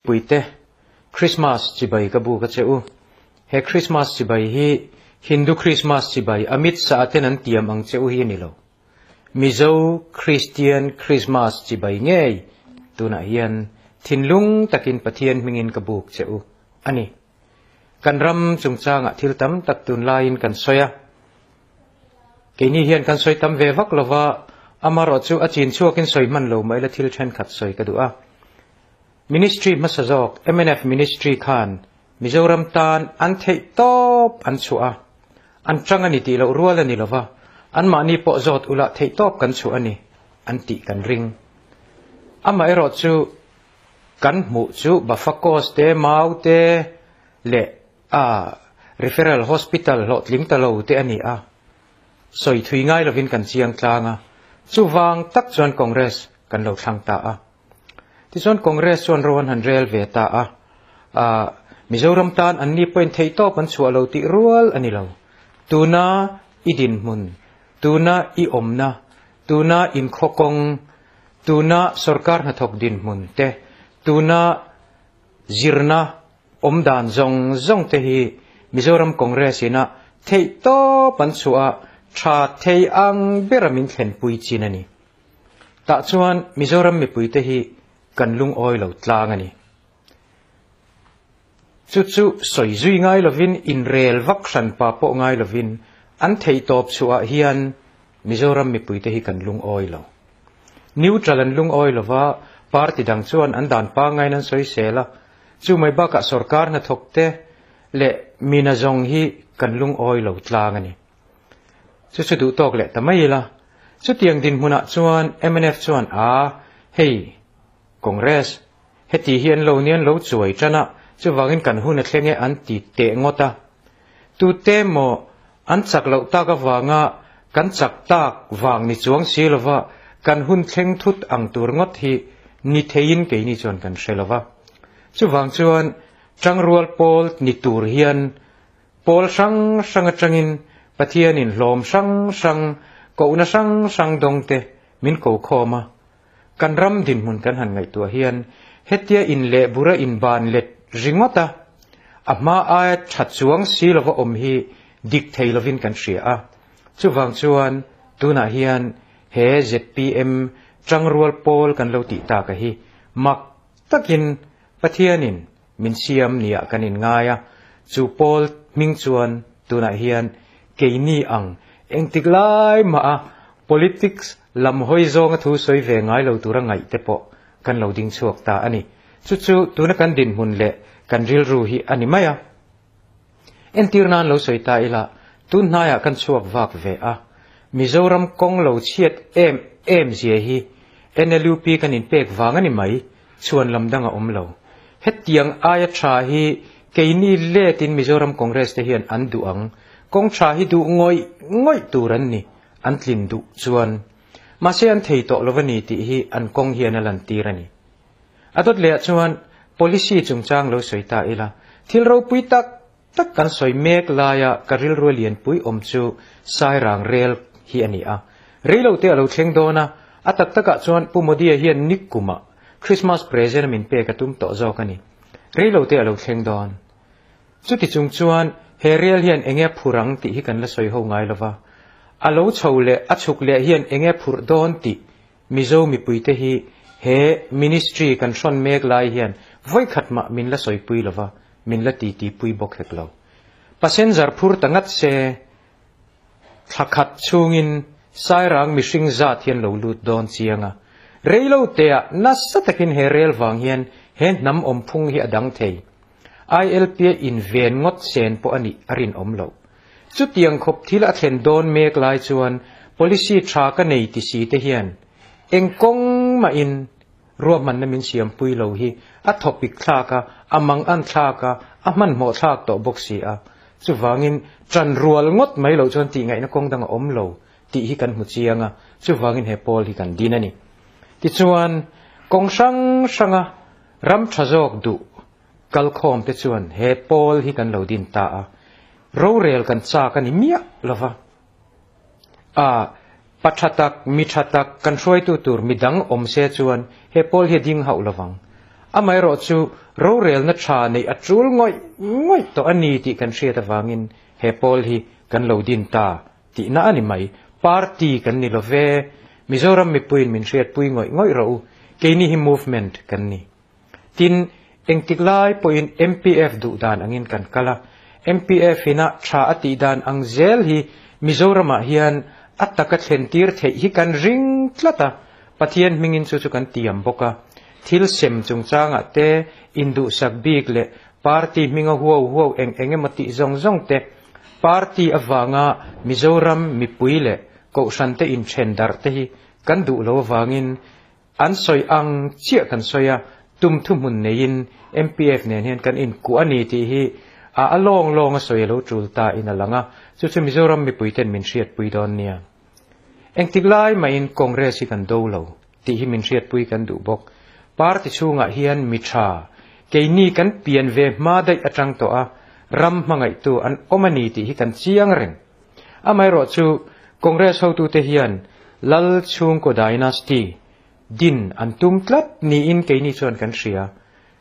Puite, Christmas chibai ka buk a che u. He Christmas chibai hi Hindu Christmas chibai Amit Shah ten an tiam ang che u hi a ni lo. Mizo Christian Christmas chibai ngei tunah hian thinlung takin Pathian hmingin ka buk che u a ni. Kan ram chungchangah thil tam tak tunlaiin kan sawi a. Keini hian kan sawi tam ve vak lova, amarawhchu a chin chhuakin sawi hman lo mah ila thil thenkhat sawi ka duh a. Ministry hmasa zawk mnf Ministry khan Mizoram tan an theih tawp an chhuah a, an tang a ni tih loh rual a ni lova, anmahni pawh zawt ula theih tawp kan chhuah a ni an tih kan ring. Amaherawh chu kan hmuh chu Bafakos te, Mau te leh a Referral Hospital hlawhtling ta lo te a ni a, sawi thui ngai lovin kan chiang tlang a, chuvang tak chuan Congress kan lo thlang ta a. Tichuan Congress chuan ro an han rel ve ta a, ah, Mizoram tan an ni pawhin theihtawp an chhuah lo tih rual a ni lo. Tuna i dinhmun, tuna i awmna, tuna inkhaw kawng, tuna sorkar hnathawk dinhmun te, tuna zirna awmdan zawng zawng te hi Mizoram Congress ina theihtawp an chhuah a, tha thei ang bera min thlenpui chin a ni. Tah chuan Mizoram mipuite hi kan lungawi lo tlang a ni. Chu chu sawi zui ngai lovin inrel vak hranpa pawh ngai lovin an theihtawp chhuahah hian Mizoram mipuite hi kan lungawi lo. Neutral an lungawi lova, party dang chuan an dan pangaiin an sawisel a, chu mai bakah sorkar hnathawkte leh mina zawng hi kan lungawi lo tlang a ni. Chu chu duh tawk leh ta mai ila. Chutiang dinhmunah chuan mnf chuan a, hei, Congress, heti hi an lo ni an lo chuai tan a, chuvangin kan hun a thleng e an ti teh ngawt a. Tute maw an chak loh tak avanga kan chak tak vang ni chuang si lova kan hun thleng thut ang tur ngawt hi ni theiin keini chuan kan hre lova. Chuvang chuan tangrual pawl ni tur hian Pawl hrang hrang atangin Pathianin hlawm hrang hrang, kohna hrang hrang dawngte min ko khawm a. Kan ram dinhmun kan han ngaihtuah hian hetia in leh bura inban let ringawt a, a hma aia tha chuang si lova awm hi dik thei lovin kan hria a. Chuvang chuan tunah hian he zpm tangrual pawl kan lo tih taka hi mak takin Pathianin Min siam niah kan inngai a, chu Paul hming chuan tunah hian keini ang engtik lai mah a politics lam hawi zawnga thu sawi ve ngai lo tura ngaih te pawh kan lo ding chhuak ta a ni. Chu chu tuna kan dinhmun leh kan rilru hi a ni mai a. Entir nan lo sawi ta ila, tun hnaiah kan chhuak vak ve a, Mizoram kawng lo chhiat em em zia hi NLUP kan inpek vang a ni mai. Chhuan lam dang a awm lo. Hetiang aia tha hi keini letin Mizoram Congress te hian an duh ang. Kawng tha hi duh ngawih ngawih tur an ni, an tlin duh chuan. Mahse an thei tawh lo a ni tih hi an kawng hian a lantir a ni. A dawt lehah chuan policy chungchang lo sawi ta ila, thil ropui tak tak kan sawi mek laia ka rilru lianpui awm chu Sairang rel hi a ni a. Reilo te a lo thleng dawn a, a tak takah chuan Pu Modi-a hian nikkumah Christmas present a min pek a tum tawh zawk a ni. Reilo te a lo thleng dawn. Chuti chung chuan he rel hian enge a phur ang tih hi kan la sawi ho ngai lova. A lo chho leh a chhuk leh hian enge a phurh dawn tih Mizo mipuite hi he ministry kan hrawn mek lai hian vawikhat mah min la sawipui lova, min la titi pui bawk hek lo. Passenger phur ta ngat se, thla khat chhungin Sairang mihring zat hian lo lut dawn chiang a. Reilo teah nasa takin he rel vang hian he hnam awmphung hi a dang thei. ILP a inven ngawt sen pawh a nih a rinawm loh. Chutiang khawp thil a thlen dawn mek lai chuan policy tha ka nei ti si te hian eng kawng mahin ruahmanna min siampui lo hi a thawpik thlak a, a mangan thlak a, a hmanhmawh thlak tawh bawk si a. Chuvangin ṭan rual ngawt mai loh chuan tihngaihna kawng dang a awm lo tih hi kan hmu chiang a, chuvangin he pawl hi kan din a ni. Tichuan, kawng hrang hranga ram tha zawk duh Kalkhawm te chuan he pawl hi kan lo din ta a, rorel kan chak a ni miah lo va. A, pa tha tak, mi tha tak kan hruaitu tur mi dang awm se chuan he pawl hi a ding hauh lo vang. Amaherawhchu, rorelna tha neih a tul ngawih ngawih tawh a ni tih kan hriat avangin he pawl hi kan lo din ta tihna a ni mai. Party kan ni lo ve. Mizoram mipuiin min hriatpui ngawih ngawih rawh u. Keini hi movement kan ni. Tin, engtik lai pawhin MPF duh dan angin kan kal a, MPF ina tha a tih dan ang zel hi Mizoramah hian a taka thlen tir theih hi kan ring tlat a, Pathian hmingin chu chu kan tiam bawk a. Thil sem chungchangah te, induhsak bik leh party hminga huau huau eng eng emaw tih zawng zawng te, party avanga Mizoram mipui leh kohhran te inthen darh te hi kan duh lo avangin An sawi ang chiah kan sawi a, tum thuhmun neiin MPF nen hian kan inkuah a ni tih hi a a lawng lawng a sawi a lo tul ta in a lang a, chu chu Mizoram mipuiten min hriatpui dawn nia. Engtik lai mahin Congress hi kan do lo tih hi min hriatpui kan duh bawk. Party chhungah hian mi tha, keini kan pian ve hma daih atang tawh a, ram hmangaihtu an awm a ni tih hi kan chiang reng. Amaherawh chu Congress hotute hian Lal chhungkaw dynasty din an tum tlat niin keini chuan kan hria.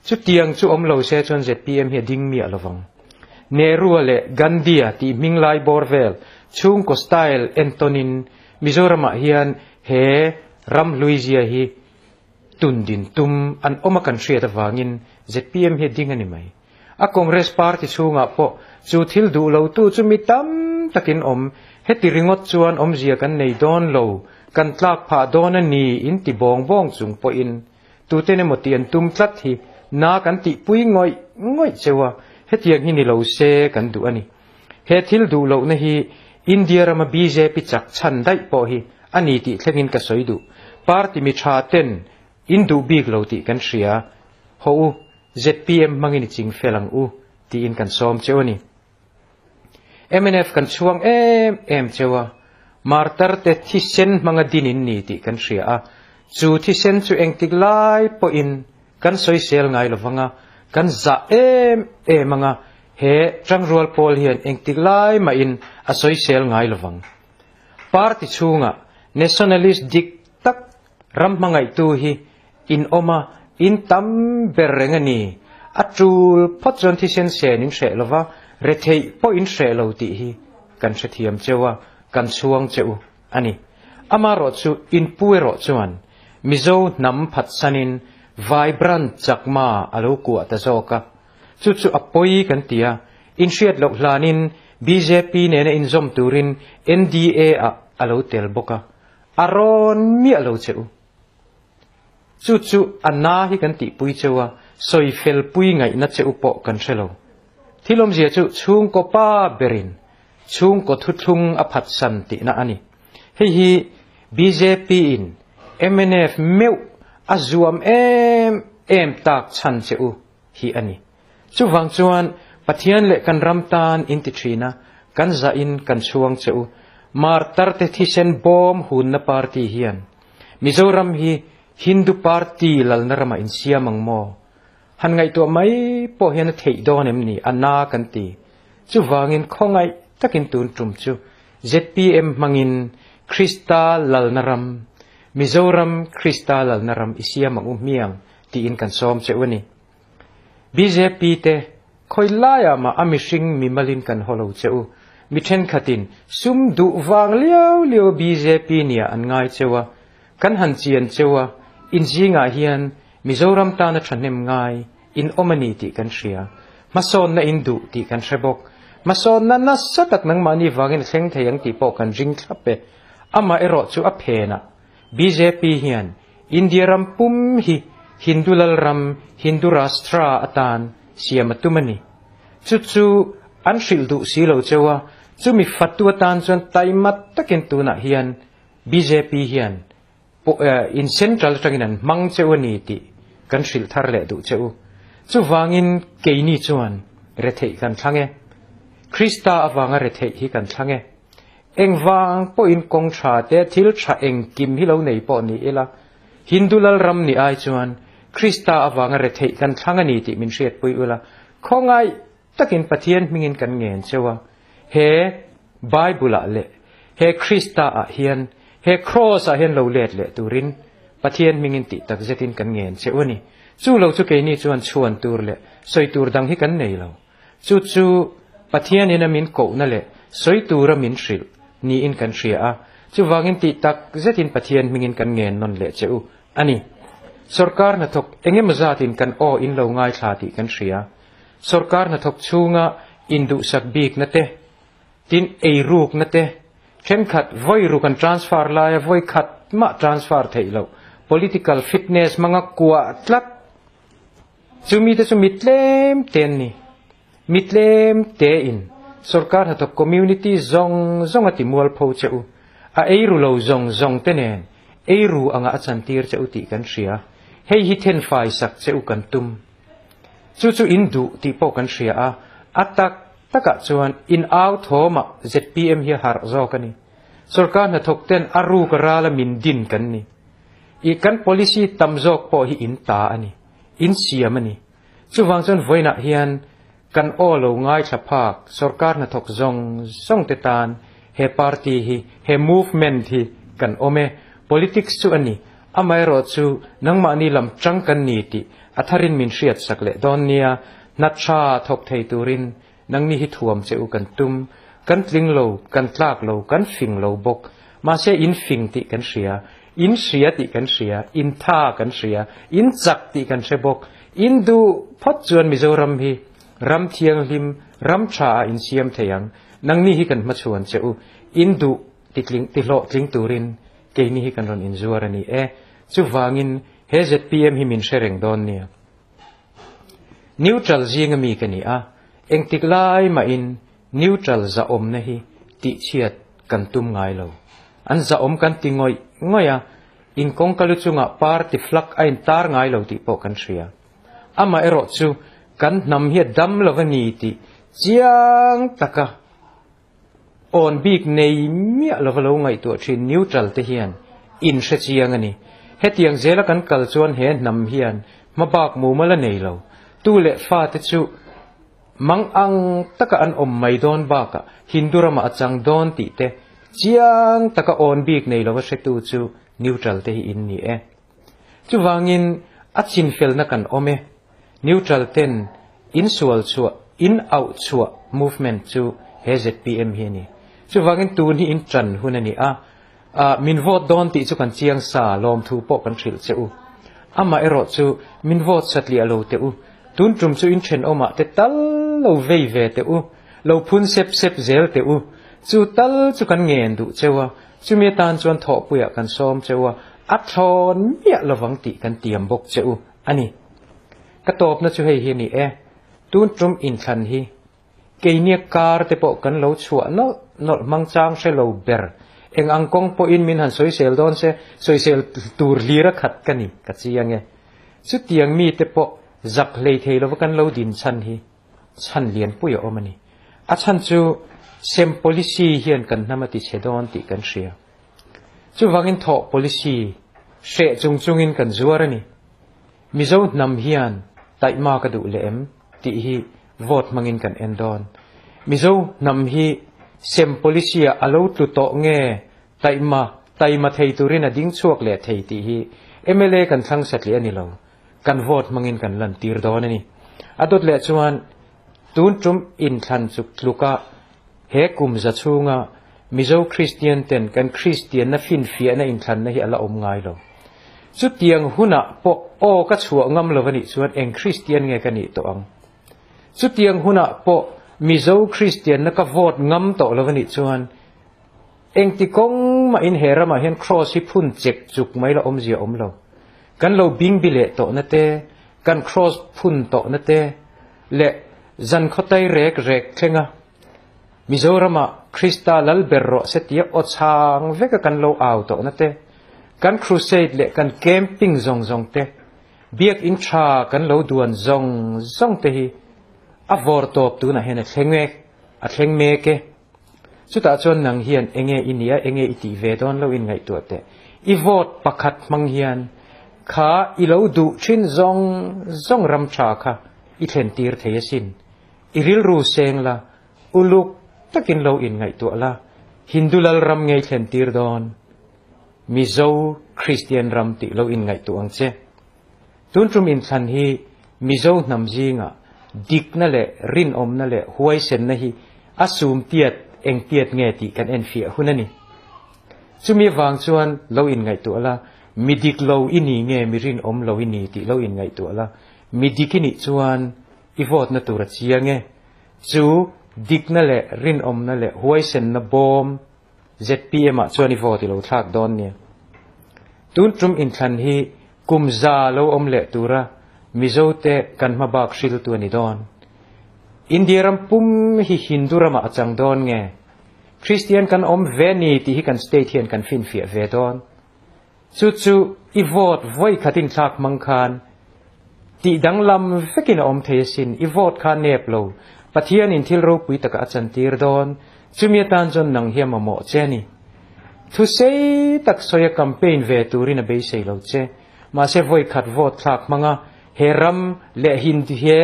Chutiang chu awm lo se chuan zpm hi a ding miah lovang. Nehru-a leh Gandhi-a tih hming lai bawr vel chhungkaw style entawnin Mizoramah hian he ram hluizia hi tun din tum an awm a kan hriat avangin zpm hi a ding a ni mai. A Congress party chhungah pawh chu thil duh lotu chu mi tam takin awm, heti ringawt chuan awmzia kan nei dawn lo, kan tlak phah dawn a ni in ti bawng bawng chung pawhin tuten emaw tih an tum tlat hi na kan tihpui ngawih ngawih cheu a, hetiang hi ni lo se kan duh a ni. He thil duh lohna hi India rama bjp chak chhan daih pawh hi a ni tih thlengin ka sawi duh. Party mi tha ten in duh bik lo tih kan hria. Haw u. Zpm hmangin i ching fel ang u tiin kan sawm cheu a ni. Mnf kan chhuang em em cheu a, martar te thisen hmanga din in ni tih kan hria a, chu thisen chu engtik lai pawhin kan sawisel ngai lo vang a, kan zah em em ang a, he tangrual pawl hian engtik lai mahin a sawisel ngai lo vang. Party chhungah nationalist dik tak Ram hmangaihtu hi in awm a, in tam ber reng a ni. A tul phawt chuan thisen sen in hreh lova, retheih pawh in hreh lo tih hi kan hrethiam cheu a, kan chhuang che u a ni. Amarawh chu in pu erawh chuan Mizo hnam phatsanin Vibrant Chakma a lo kuah ta zawk a. Chu chu a pawi kan ti a, in hriat loh hlanin bjp nena inzawm turin NDA ah a lo tel bawk a. A rawn miah lo che u. Chu chu a na hi kan tihpui cheu a, sawi felpui ngaihna che u pawh kan hre lo. Thil awmzia chu chhungkaw pa berin chhungkaw thuthlung a phatsan tihna a ni. Hei hi bjp in mnf meuh a zuam em em tak chhan che u hi a ni. Chuvang chuan Pathian leh kan ram tan in ti thin a, kan zah in kan chhuang che u. Martar te thisen bawm hunna party hian Mizoram hi Hindu party lalna ramah in siam ang maw? Han ngaihtuah mai pawh hian a theih dawn em ni? A na kan ti. Chuvangin khawngaih takin tun tum chu zpm hmangin Krista lalna ram, Mizoram Krista lalna ram i siam ang u hmiang tiin kan sawm che u a ni. Bjp te khawi laiah mah a mihring mimalin kan haw lo che u. Mi thenkhatin sum duh vang liau liau bjp nia an ngai cheu a, kan han chian cheu a, in zingah hian Mizoram tana thahnem ngai in awm a ni tih kan hria. Hmasawnna in duh tih kan hre bawk. Hmasawnna nasa tak nangmahni vangin a thleng thei ang tih pawh kan ring thlap e. Amah erawh chu a phenah bjp hian India ram pum hi Hindu lalram, Hindu Rashtra, atan siam a tum a ni. Chu chu an hrilh duh si lo cheu a, chumi fatu atan chuan taima takin tunah hian bjp hian in central atangin an hmang cheu a ni tih kan hrilh thar leh duh cheu. Chuvangin keini chuan retheih kan thlang e. Krista avanga retheih hi kan thlang e. Engvang pawhin kawng tha te thil tha engkim hi lo nei pawh ni ila, Hindu lalram ni ai chuan Krista avanga retheih kan thlang a ni tih min hriatpui ula, khawngaih takin Pathian hmingin kan ngen cheu a, he Bible-ah leh he Krista-ah hian, he Kraws-ah hian lo let leh turin Pathian hmingin tih takzetin kan ngen cheu a ni. Chu lo chu keini chuan chhuan tur leh sawi tur dang hi kan nei lo. Chu chu Pathianin a min kohna leh sawi tura min hrilh niin kan hria a, chuvangin tih tak zetin Pathian hmingin kan ngen nawn leh che u a ni. Sorkar hnathawk engemaw zatin kan aw in lo ngaithla tih kan hria. Sorkar hnathawk chhunga induhsak bikna te, tin eirukna te, thenkhat vawi ruk an transfer laia vawi khat mah transfer theih loh, political fitness hmanga kuah tlat, Chu mite chu mi tlem te an ni. Mi tlem tein sorkar hnathawk community zawng zawng a ti mualpho che u. A eiru lo zawng zawng te nen eiru anga a chantir che u tih kan hria. Hei hi thenfai sak che u kan tum. Chu chu in duh tih pawh kan hria a, a tak takah chuan in au thawmah zpm hi a harh zawk a ni. Sorkar hnathawk ten a ruk a rala min din kan ni. I kan policy tam zawk pawh hi in ta a ni, in siam a ni. Chuvang chuan vawiinah hian kan aw lo ngaithla phak sorkar hnathawk zawng zawng te tan he party hi, he movement hi kan awm e. Politics chu a ni, amaherawhchu nangmahni lam tang kan ni tih a tharin min hriatsak leh dawn nia, hna tha thawk thei turin Nangni hi thuam che u kan tum, kan tling lo, kan tlak lo, kan fing lo bawk. Mahse in fing tih kan hria, in hria tih kan hria, in tha kan hria, in chak tih kan hre bawk. In duh phawt chuan Mizoram hi ram thianghlim, ram tha ah in siam thei ang. Nangni hi kan hmachhuan che u, in duh titling, tihlawhtling turin keini hi kan rawn inzuar a ni e. Chuvangin he zpm hi min hre reng dawn nia. Neutral zinga mi ka ni a, engtik lai mahin neutral zahawmna hi tihchhiat kan tum ngai lo. An zahawm kan ti ngawih ngawih a, in kawngka lu chungah party flag a intar ngai lo tih pawh kan hria. Amaherawh chu kan hnam hi a dam lo a ni tih chiang taka Awn bik nei miah lova lo ngaihtuah thin neutral te hian in hre chiang a ni. Hetiang zela kan kal chuan he hnam hian hmabak mumal a nei lo. Tu leh fa te chu mang ang taka an awm mai dawn bakah Hindu ramah a chang dawn tih te chiang taka awn bik nei lova hretu chu neutral te hi in ni e. Chuvangin a chinfelna kan awm e. Neutral ten in sual chhuah, in auh chhuah movement chu he zpm hi a ni. Chuvangin tun hi in tan hun a ni a, min vote dawn tih chu kan chiang sa, lawmthu pawh kan hrilh che u. Amah erawh chu min vote satliah lo teh u, tun tum chu in thenawmah te tal lo vei ve teh u, lo phun sep sep zel teh u, chu tal chu kan ngen duh cheu a, Chumi atan chuan thawhpuiah kan sawm che u a, a thlawn miah lovang tih kan tiam bawk che u a ni. Ka tawpna chu hei hi a ni e, tun tum inthlan hi keinia kar te pawh kan lo chhuah nawlh nawlh hmang chang hre lo ber, eng ang kawng pawhin min han sawisel dawn se, sawisel tur hlir a khat ka ni, ka chiang e. Chutiang mite pawh zak hlei thei lova kan lo din chhan hi chhan lianpui a awm a ni. A chhan chu sem policy hian kan hnam a ti chhe dawn tih kan hria. Chuvangin thawh policy hreh chung chungin kan zuar a ni. Mizo hnam hian taihma ka duh leh em tih hi vote hmangin kan en dawn. Mizo hnam hi sem policy ah a lo tlu tawh nge taihma taima thei turin a ding chhuak leh thei tih hi mla kan thlang satliah a ni lo. Kan vote hmangin kan lantir dawn a ni. A dawt leh chuan tun tum inthlan chuk tluka he kum za chhunga Mizo Kristian ten kan Kristianna finfiahna inthlanna hi a la awm ngai lo. Chutiang hunah pawh aw ka chhuah ngam lo a nih chuan eng Kristian nge ka nih tawh ang? Chutiang hunah pawh Mizo Kristianna ka vote ngam tawh lo a nih chuan Engti kawng mahin he ramah hian Kraws hi phun chek chuk mai la awmzia awm lo. Kan lo bingbi leh tawhna te, kan Kraws phun tawhna te leh zan khawtai rek rek thlenga Mizoramah Krista lal ber rawh se tia aw chhang veka kan lo au tawhna te, kan crusade leh kan camping zawng zawng te, biakinn tha kan lo duan zawng zawng te hi a vawr tawp tunah hian a thleng mek, a thleng mek e. Chutah chuan nang hian enge i nia, enge i tih ve dawn lo in ngaihtuah teh. I vote pakhat hmang hian kha i lo duh thin zawng zawng ram tha kha i thlen tir thei asin. I rilru seng la, uluk takin lo in ngaihtuah la, Hindu lal ram ngei thlen tir dawn, Mizo Kristian ram tih lo in ngaihtuah ang che. Tun tum inthlan hi Mizo hnam zinga dikna leh rinawmna leh huaisenna hi a sum tiat eng tiat nge tih kan enfiah hun a ni. Chumi avang chuan lo inngaihtuah la, mi dik lo i ni nge mi rinawm lo i ni tih lo inngaihtuah la, mi dik i nih chuan i vote na tur a chiang e. Chu dikna leh rinawmna leh huaisenna bawm ZPM ah chuan i vote i lo thlak dawn nia. Tun tum inthlan hi kum za lo awm leh tura Mizo te kan hmabak hriltu a ni dawn. India ram pum hi Hindu ramah a chang dawn nge? Kristian kan awm ve ni tih hi kan state hian kan finfiah ve dawn. Chu chu i vote vawi khatin thlak hmang khan tih danglam vekin a awm thei asin, i vote kha nep lo, Pathianin thil ropui takah a chantir dawn, chumi atan chuan nang hi a mamawh che a ni. Thu sei tak sawi a campaign ve turin a beisei lo che, mahse vawi khat vote thlak hmanga he ram leh he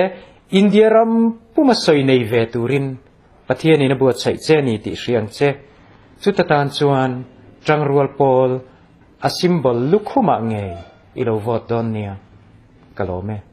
India ram puma sawi nei ve turin Pathianin a buatsaih che ni tih hria ang che. Chuta tan chuan Tangrual pawl a symbol lukhumah ngei i lo vote dawn nia. Ka lawm e.